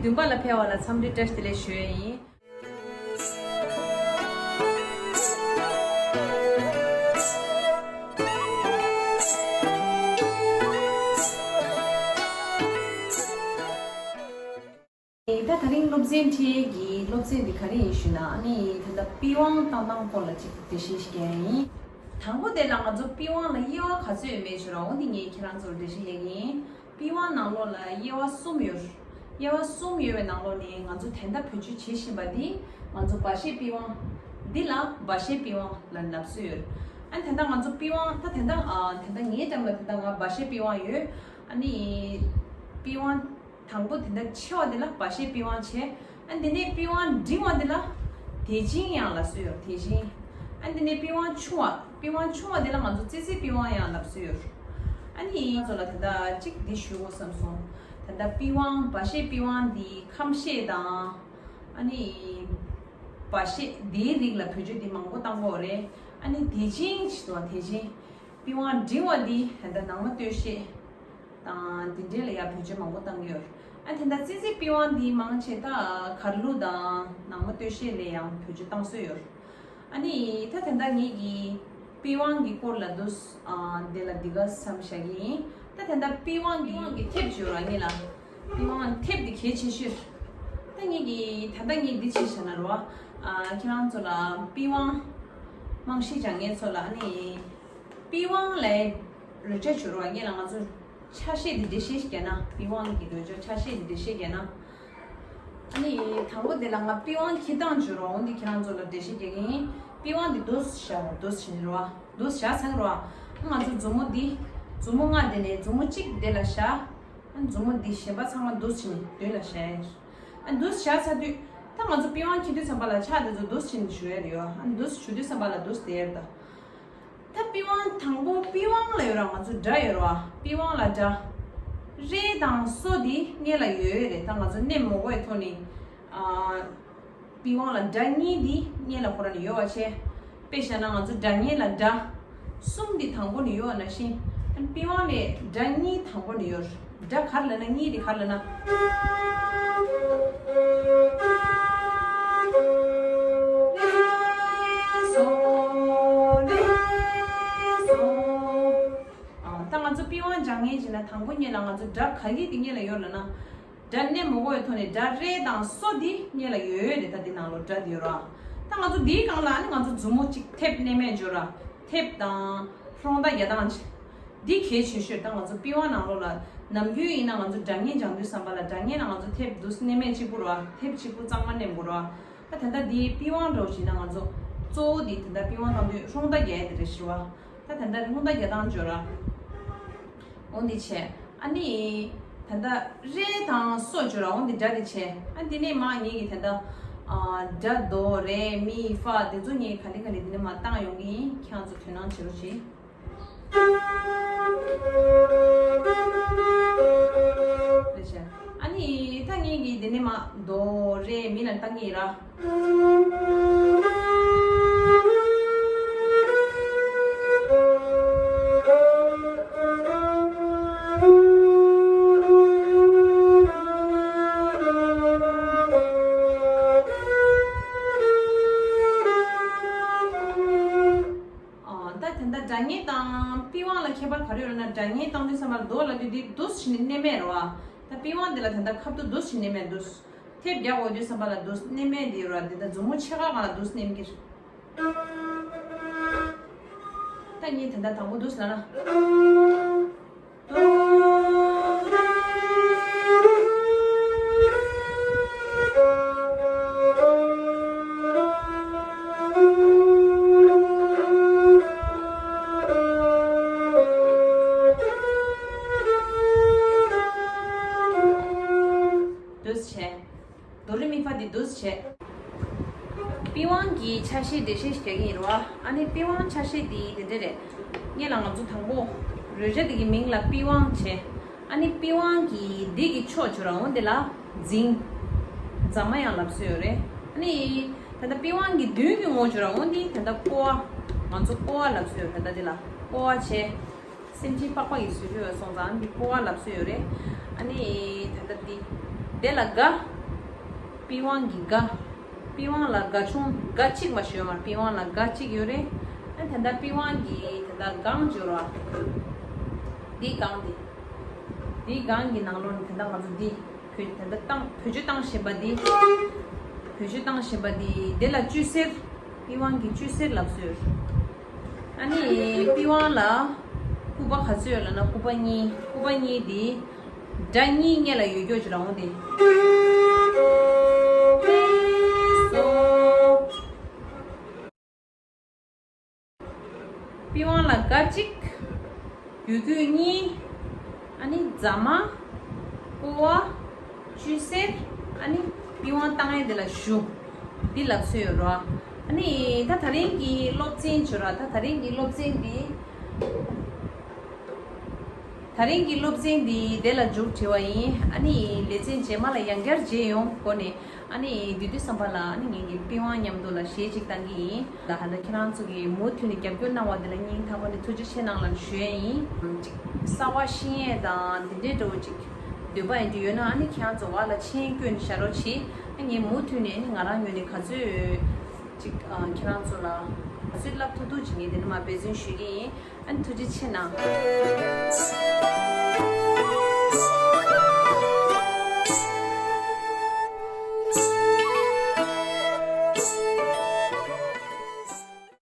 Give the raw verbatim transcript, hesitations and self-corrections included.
བདུན་པ་ལ་ཕེབས་པ་ལ་འཚམས་འདྲི་བཀྲ་ཤིས་བདེ་ལེགས་ཞུ་ཡས་ཡིན། ད་དེ་རིང་སློབ་ཚན་ཁྲིད་ཀྱི་སློབ་ཚན་འདི་ག་རེ་ཡིན་ཞུས་ན། ཨ་ནི་ད་ལྟ་པི་ཝང་བཏང་སྟངས་སྐོར་ལ་ཅིག་འགྲེལ་བཤད་ཞིག་རྒྱག་ཡིན། དང་པོ་དེ་ལ་ང་ཚོ་པི་ཝང་ལ་དབྱེ་བ་ག་ཚོད་ཡོད་མེད་ཞུ་ར། འོ་འདི་ངས་ཁྱེད་རང་ཚོར་འགྲེལ་བཤད་རྒྱག་གི་ཡིན། པི་ཝང་ནང་ལོགས་ལ་དབྱེ་བ་གསུམ་ཡོད། དབྱེ་བ་གསུམ་ཡོད་པའི་ནང་ལོགས་ནས་ང་ཚོ་ད་ལྟ་བེད་སྤྱོད་བྱེད་བཞིན་པ་འདི་ང་ཚོ་སྦ་བཞེད་པི་ཝང་། འདི་ལ་སྦ་བཞེད་པི་ཝང་ལ་ལབ་སྲོལ་ཡོད། ཨ་ནི་ད་ལྟ་ང་ཚོ་པི་ཝང་ད་ད་ལྟ་ཨ་ད་ལྟ་ངའི་འགྲམ་ལ་ད་ལྟ་ང་སྦ་བཞེད་པི་ཝང་ཡོད། ཨ་ནི་པི་ཝང་དང་པོ་དེ་འདྲ་ཆེ་བ་དེ་ལ་སྦ་བཞེད་པི་ཝང་བྱས། ཨ་དེ་ནས་པི་ཝང་འབྲིང་བ་དེ་ལ་དེ་ཅིང་ཡང་ལབ་སྲོལ་ཡོད། དེ་ཅིང་། ཨ་དེ་ནས་པི་ཝང་ཆུང་བ། པི་ཝང་ཆུང་བ་དེ་ལ་ང་ཚོ་ཙི་ཙི་པི་ཝང་ཡང་ལབ་སྲོལ་ཡོད། ཨ་ནི་ང་ཚོ་ལ་ད་ལྟ་གཅིག་འདི་ཞུ་དགོས་བསམ་སོང་། ད་ལྟ་པི་ཝང་སྦ་བཞེད་པི་ཝང་འདི་ཁམས་བཤད་དང་། ཨ་ནི་སྦ་བཞེད་འདིའི་རིགས་ལ་བེད་སྤྱོད་འདི་མང་པོ་བཏང་གི་ཡོད་རེད། ཨ་ནི་དེ་ཅིང་ཞེས་དང་དེ་ཅིང་། པི་ཝང་འབྲིང་བ་འདི་ད་ལྟ་ནང་མ་སྟོད་གཞས་དང་དེ་འདྲའི་ལ་ཡང་བེད་སྤྱོད་མང་པོ་བཏང་གི་ཡོད། ཨ་ད་ལྟ་ཙི་ཙི་པི་ཝང་འདི་མང་ཆེ་ད་གར་གླུ་དང་ནང་མ་སྟོད་གཞས་ལ་ཡང་བེད་སྤྱོད་བཏང་སྲོལ་ཡོད། ཨ་ནི་ད་ད་ལྟ་ངེད་ཀྱིས་པི་ཝང་གི་སྐོར་ལ་འདུག་ཨ་དེ་ལ་འདི་ག་མཚམས་བཞག་གི་ཡིན། ད་ད་ལྟ་པི་ཝང་གི་པི་ཝང་གི་ཐེབས་བྱོས་ར་ངེད་ལ། པི་ཝང་ཐེབས་འདི་གལ་ཆེ་ཤོས། ད་ངེད་ཀྱིས་ད་ལྟ་ངེད་འདི་བྱས་བཞག་ན་རོ། ཨ་ཁྱེད་རང་ཚོ་ལ་པི་ཝང་རྨང་གཞི་སྦྱང་མཁན་ཚོ་ལ་ཨ་ནི། པི་ཝང་ལ་རོལ་ཆ་བྱོས་རོགས། ངེད་ལ་ང་ཚོ་ཆ་ཤས་འདི་འགྲེལ་བཤད་ཞིག་རྒྱག་ན། པི་ཝང་གི་རོལ་ཆ་ཆ་ཤས་འདི་འགྲེལ་བཤད་རྒྱག་ན། ཨ་ནི་དང་པོ་དེ་ལ་ང་པི་ཝང་འཁྱེར་སྟངས་བྱོས་རོགས། འོ་འདི་ཁྱེད་རང་ཚོ་ལ་འགྲེལ་བཤད་རྒྱག་གི་ཡིན། པི་ཝང་འདི་འདུག་སེ་བཞག་རོགས། འདུག་སེ་བྱས་ནས་རོགས། འདུག་སེ་བཞག་ཚར་རོགས། ང་ཚོ་མཛུབ་མོ་འདི། མཛུབ་མོ་ལྔ་དེ་ནས་མཛུབ་མོ་གཅིག་དེ་ལ་བཞག་ཨ་མཛུབ་མོ་འདི་གཞན་པ་ཚང་མ་འདུག་སེ་བྱས་ནས་མདུན་ལ་བཞག་ཡ། ཨ་འདུག་སེ་བཞག་ཚར་དུས། ད་ང་ཚོ་པི་ཝང་འཁྱེར་དུས་ཙམ་པ་ལ་ཕྱག་དེ་ཚོ་འདུག་སེ་བྱས་ནས་གཞུ་ཡ་རེད་ཡོ། ཨ་འདུག་སེ་གཞུ་དུས་ཙམ་པ་ལ་འདུག་སེ་བསྡད་ཡ་རེད་ད། ད་པི་ཝང་དང་པོ་པི་ཝང་ལ་ཡོད་ར། ང་ཚོ་སྒྲ་ཡོད་ར། པི་ཝང་ལ་སྒྲ། རེ་དང་སོ་འདི་སྔོན་ལ་ཡོད་ཡོད་རེད། ད་ང་ཚོ་ནེམ་མོ་གོའི་ཐོག་ནས། ཨ་པི་ཝང་ལ་སྒྲ་གཉིས་འདི་སྔོན་ལ་ཁོ་རང་ནས་ཡོད་པ་བྱས། དཔེ་བཞག་ན་ང་ཚོ་སྒྲ་སྔོན་ལ་སྒྲ་གསུམ་འདི་དང་པོ་ནས་ཡོད་པ་ནང་བཞིན། པི་ཝང་ལ་སྒྲ་གཉིས་དང་པོ་ནས་ཡོད། སྒྲ་ག་རེ་ལབ་ན། གཉིས་དེ་ག་རེ་ལབ་ན། ད་ང་ཚོ་པི་ཝང་སྦྱང་མཁན་བྱས་ན་དང་པོ་སྔོན་ལ་ང་ཚོ་སྒྲ་ག་གི་དེ་སྔོན་ལ་ཡོད་ལབ་ན། སྒྲ་སྣེ་མོ་གོའི་ཐོག་ནས་སྒྲ་རེ་དང་སོ་འདི་སྔོན་ལ་ཡོད་ཡོད་རེད། ད་འདི་ནང་ལོགས་སྒྲ་འདི་ཡོད་ར། ད་ང་ཚོ་འདིའི་སྒང་ལ་ཨ་ནི་ང་ཚོ་མཛུབ་མོ་གཅིག་ཐེབས་སྣེ་མེད་འཇོག་ར། ཐེབས་དང་། ཧྲོང་རྡ་རྒྱག་སྟངས་འདི་གལ་ཆེ་ཤོས། ད་ང་ཚོ་པི་ཝང་ནང་ལོགས་ལ་ནམ་རྒྱུན་ཡིན་ན་ང་ཚོ་སྒྲ་སྙན་སྦྱང་དུས་ཙམ་པ་ལ་སྒྲ་སྙན་ལ་ང་ཚོ་ཐེབས་འདུག་སེ་སྣེ་མེད་གཅིག་པུ་ར། ཐེབས་གཅིག་པུ་གཙང་མ་ནེམ་དགོས་ར། ད་ད་ལྟ་འདི་པི་ཝང་འདྲ་བོ་ཞིག་ན་ང་ཚོ་གཙོ་བོ་འདི་ད་ལྟ་པི་ཝང་བཏང་དུས་ཧྲོང་རྡ་རྒྱག་ཡ་དེ་རེད་ཤི་བ། ད་ད་ལྟ་ཧྲོང་རྡ་རྒྱག་སྟངས་འཇོག་ར། འོ་འདི་བྱས། ཨ་ནི། ད་ལྟ་རེ་དང་སོ་འཇོག་ར། འོ་འདི་སྒྲ་འདི་བྱས། ཨ་འདི་ནས་མ་ངེད་ཀྱི་ད་ལྟ། ཨ་སྒྲ་རྡོ་རེ་མི་ཧྥ་དེ་ཚོ་ངས་ག་ལེ་ག་ལེ་འདི་ནས་མ་བཏང་ཡོང་གི་ཡིན། ཁྱེད་རང་ཚོ་དོ་སྣང་བྱེད་རོགས་བྱེད། རེད་བྱས། ཨ་ནི་ད་ངེད་ཀྱི་འདི་ནས་མ་རྡོ་རེ་མི་ལ་བཏང་གི་ཡིན་ར། ཨ་ད་དེ་འདྲ་སྒྲ་སྙན་དང་པི་ཝང་ལ་ཁྱད་པར་ག་རེ་ཡོད་ལབ་ན། སྒྲ་སྙན་བཏང་དུས་ཙམ་པ་ལ་རྡོ་ལབ་དུས་འདི་འདུག་སེ་བྱས་ནས་མནན་མེད་རེད་བ། ད་པི་ཝང་འདི་ལ་དེ་འདྲ་ཁ་ཐུག་འདུག་སེ་བྱས་ནས་མནན་མེད། འདུག་སེ་ཐེབས་རྒྱག་འོས་དུས་ཙམ་པ་ལ་འདུག་སེ་མནན་མེད་འདི་རེད་བ། འདི་ད་མཛུབ་མོ་ཕྱེད་ཀ་སྒང་ལ་འདུག་སེ་མནན་གྱི་རེད། ད་ངས་དེ་འདྲ་དང་པོ་འདུག་སེ་ལབ་ན། འདུག་སེ་བྱས། རྡོ་རེ་མི་ཧྥ་འདི་འདུག་སེ་བྱས། པི་ཝང་གི་ཆ་ཤས་འགྲེལ་བཤད་ཞིག་རྒྱག་གི་ཡིན་རེད་བ། ཨ་ནི་པི་ཝང་ཆ་ཤས་འདི་དེ་འདྲ་རེད། སྔོན་ལ་ང་ཚོ་དང་པོ་རོལ་ཆ་འདི་གི་མིང་ལ་པི་ཝང་བྱས། ཨ་ནི་པི་ཝང་གི་འདི་གི་ཕྱོགས་འཇོག་ར། འོ་འདི་ལ་རྫིང་། རྫ་མ་ཡང་ལབ་སྲོལ་ཡོད་རེད། ཨ་ནི་ད་ལྟ་པི་ཝང་གི་མདུན་གྱི་ངོས་འཇོག་ར། འོ་འདི་ད་ལྟ་ཀོ་བ། ང་ཚོ་ཀོ་བ་ལབ་སྲོལ་ཡོད། ད་ལྟ་འདི་ལ་ཀོ་བ་བྱས། སེམས་ཅན་པགས་པ་ཡི་བཟོ་བཅོས་ཡོད་སོང་ཙང་འདི་ཀོ་བ་ལབ་སྲོལ་ཡོད་རེད། ཨ་ནི་ད་ལྟ་འདི་ དེ་ལ་དགའ། པི་ཝང་གི་དགའ། པི་ཝང་ལ་དགའ་ཆུང་དགའ་གཅིག་མ་ཞུ་ཡོད་མ་རེད། པི་ཝང་ལ་དགའ་གཅིག་ཡོད་རེད། ཨ་ད་ལྟ་པི་ཝང་གི་ད་ལྟ་གང་བརྗོད་ར། འདི་གང་འདི། འདི་གང་གི་ནང་ལོགས་ནས་ད་ལྟ་ང་ཚོ་འདི་བོད་ད་ལྟ་བཏང་བེད་སྤྱོད་བཏང་བཞིན་པ་འདི། བེད་སྤྱོད་བཏང་བཞིན་པ་འདི་དེ་ལ་བཅུད་གསེར། པི་ཝང་གི་བཅུད་གསེར་ལབ་སྲོལ། ཨ་ནི་པི་ཝང་ལ་སྐུད་པ་ག་ཚོད་ཡོད་ལབ་ན་སྐུད་པ་གཉིས། སྐུད་པ་གཉིས་འདི་སྒྲ་གཉིས་སྔོན་ལ་ཡོད་རྒྱུ་ཅིག་རང་འོང་དེ། པི་ཝང་ལ་སྒ་གཅིག། རྒྱུད་སྐུད་གཉིས། ཨ་ནི་རྫ་མ། ཀོ་བ། བཅུད་གསེར། ཨ་ནི་པི་ཝང་བཏང་ཡས་དེ་ལ་གཞུ། འདི་ལབ་སྲོལ་ཡོད་རོ། ཨ་ནི་ད་ད་རིང་གི་སློབ་ཚན་བྱོས་ར། ད་ད་རིང་གི་སློབ་ཚན་འདི། ད་རིང་གི་སློབ་ཚན་འདི་དེ་ལ་མཇུག་བསྒྲིལ་བ་ཡིན། ཨ་ནི་ལེ་ཚན་རྗེས་མ་ལ་ཡང་བསྐྱར་མཇལ་ཡོང་གོ་ནས། ཨ་ནི་དེ་དུས་ཙམ་པ་ལ་ཨ་ནི་ངེད་ཀྱི་པི་ཝང་མཉམ་དུ་ལ་གཞས་གཅིག་བཏང་གི་ཡིན། ད་ཧ་ད་ཁྱེད་རང་ཚོ་གིས་མུ་མཐུད་ནས་རྒྱབ་སྐྱོར་གནང་བ་དེ་ལ་སྙིང་ཐག་པ་ནས་ཐུགས་རྗེ་ཆེ་གནང་ལབ་ཞུ་ཡས་ཡིན། ཅིག་གསར་བ་ཤེས་ཡས་དང་དེ་འདྲའི་འདྲ་བོ་ཅིག་འདོད་པ་ཡིན་དུས་ཡོད་ན་ཨ་ནི་ཁྱེད་རང་ཚོ་བ་ལ་མཆན་བསྐྱོན་བཞག་རོགས་གྱིས། ཨ་ངས་མུ་མཐུད་ནས་ཨ་ནི་ང་རང་ངོས་ནས་ག་ཚོད་ཅིག་ཨ་ཁྱེད་རང་ཚོ་ལ་ག་ཚོད་བསླབ་ཐུབ་ཐུབ་ཅིག་ངས་དེ་ནས་མར་འབད་བརྩོན་ཞུ་གི་ཡིན། ཨ་ནི་ཐུགས་རྗེ་ཆེ་གནང་།